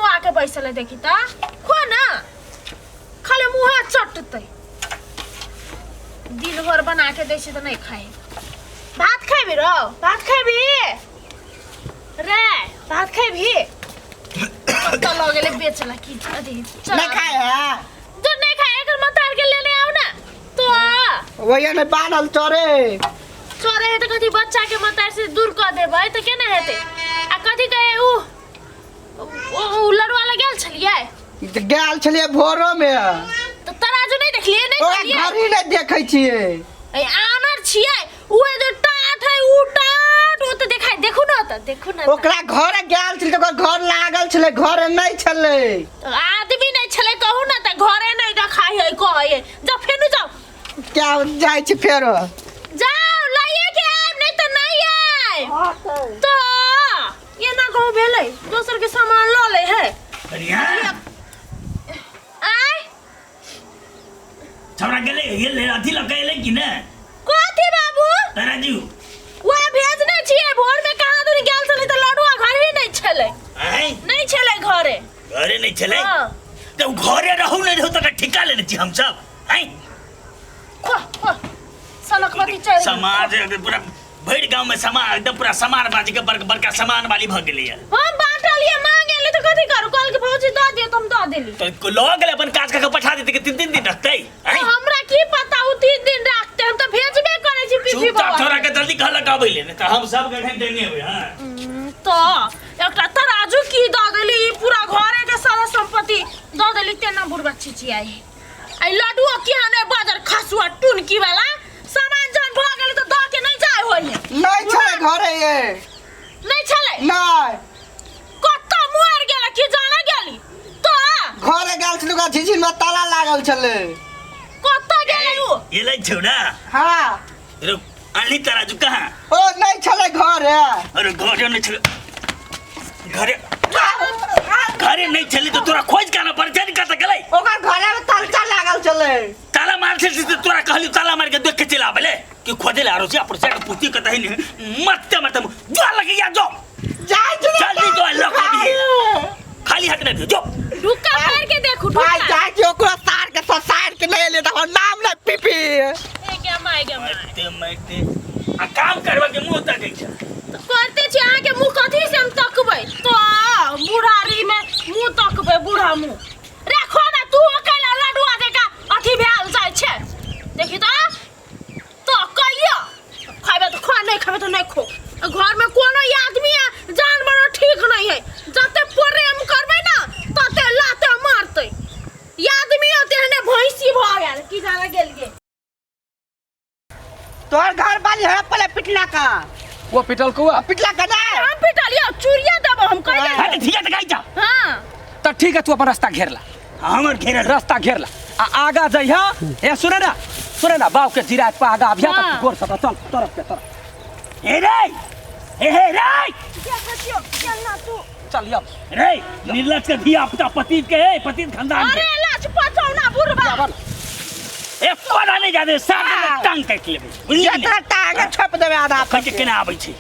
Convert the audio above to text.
मुआ के बैसल है देखी ता खो ना खाली मुँह चटतै दिन भर बना के दै छै तऽ नहि खाइ भात खेबी रौ भात खेबी रे भात खेबी कतऽ लऽ गेलै बेचला की अथी चल। नहीं खाए है जो नहीं खाए एकर मतार के लेने आओ ना तो आ वही नहीं बान्हल चरे चोरे है तऽ कथी बच्चा के मतार से दूर कऽ देबै तऽ केना हेतै आ कथी कहे उ ओ लड़ुआ लग गेल छलियै गेल छलियै भोरो में तऽ तराजू नहि देखलियै नहि ओकरा कहलियै घड़ी नहि देखै छियै ए आनर छियै उ जे टाट है उ टाट ओ तऽ देखाय देखू न तऽ देखू न तऽ। ओकरा घर गेल छलै तऽ ओकर घर लागल छलै घर नहि छलै तऽ आदमी नहि छलै कहू न तऽ घरे नहि देखाय है कहै है जाउ फेनु जाउ क्या जाइ छी फेरो जाउ लइए के आयब नहि तऽ नहि आयब तऽ एना कहू भेलै दोसर के सामान लऽ लै है बढ़िया आय छौड़ा गेलै गेलै अथी लऽ के एलै कि ने कथी बाबू तराजू वएह भेजने छियै भोर में कहाँ दूरी गेल छलै तऽ लडुआ घरे नहि छलै आँय नहि छलै घरे घरे नहि छलै हँ तऽ घरे रहू नहि रहू तकर ठिका लेने छी हमसब आँय खो खो सनकमती चढ़ि गेल। समाज एकदम पूरा भरि गाँव में सामान एकदम पूरा सामान बाजी के बड़का बड़का सामान वाली भऽ गेलैया हम बाँटलियै मांगे ले तऽ कथी करू कहल कि भौजी दऽ दियौ तऽ हम दऽ देली तऽ लऽ गेलै अपन काज कऽ के पठा देतै कि 3 3 दिन रखतै तऽ हमरा की पता ओ 3 दिन राखते हम तऽ भेजबे करै छी पीपी चुपचाप बाबा छोरा के जल्दी घर लग आबै ले नहि तऽ हम सब गढ़न देने होय हां तऽ एकटा तराजू की दऽ देली ई पूरा घरे के सारा संपत्ति दऽ देली तेना बुढ़बा छिचियाई आई लड्डुओ किया नहि बाजर खसुआ टुनकी वाला सामान जहन भऽ गेलै तऽ दऽ के नहि जाय होय नहि छलै घरे ये नहि छलै नहि कतऽ मर गेलै की जाने गेली तऽ घरे गेल छलै ओकरा झिझिन में ताला लागल छलै कतऽ गेलै उ एलै छौड़ा हाँ रे अनली तराजू कहाँ ओ नहि छलै घरे अरे घरे नहि छलै घरे घरे नहि छलै तऽ तोरा खोज के आनऽ पड़ै छै ने कतऽ गेलै ओकर घरे में तलचा लागल छलै ताला मार छै से तोरा कहली ताला मार के देख के चलि आबै ले कि खोजे ले आरो छै पड़ोसिया के पूछती कतऽ है ने मरते मरते जो लगे या जो जाइ छी जल्दी जो लऽ के अबिहे। खाली हाथ नहि जो ढुक्का मार के देखू भाई ढुक्का जाइ छी ओकरो सार के ससार के नहि एलै तऽ हमर नाम नहि पीपी ए गे माय गे माय मरते मरते आ काम करबा के मुंह तकै छै तऽ करते छी अहाँके मुँह कथी से हम तकबै तऽ बुढ़ारी में मुँह तकबै बूढ़ा मुँह राखो ना तू अकेला लडुआ जकाँ अथी भेल जाइ छै देखी तऽ तो कहियो खैबे तऽ खा नहि खैबे तऽ नहि खो घरमे कोनो आदमी आ जानवर ठीक नहीं है जते प्रेम करबै ना तते लाते मारतै ई आदमी तेहने भैंसी भऽ गेल की जाने गेलियै तोहर घर वाली है पहले पिटला का वो पिटल कुआ पिटला का ना हम पिटलियो चूड़िया देबो हम कहि हाँ देबो तऽ ठीक है तऽ गाइ जा हां तऽ ठीक है तू अपन रास्ता घेर ला हमर घेरल रास्ता घेर ला आ आगा जइहा ए सुने ना सुने ना बाप के जिरात पर आगा अभिया हाँ। तक गोर सटा चल तरफ के तरफ ए रे ए हे रे देखियो चल ना तू चल यब रे निर्लज के धिया पुता पति के है पति खानदान अरे के लाज पचौना बुढ़बा ए कोना नहीं जादे साथ में टांग काटि लेबै बुझली जेतना टांगे छप देबै आधा खै के केना आबै छै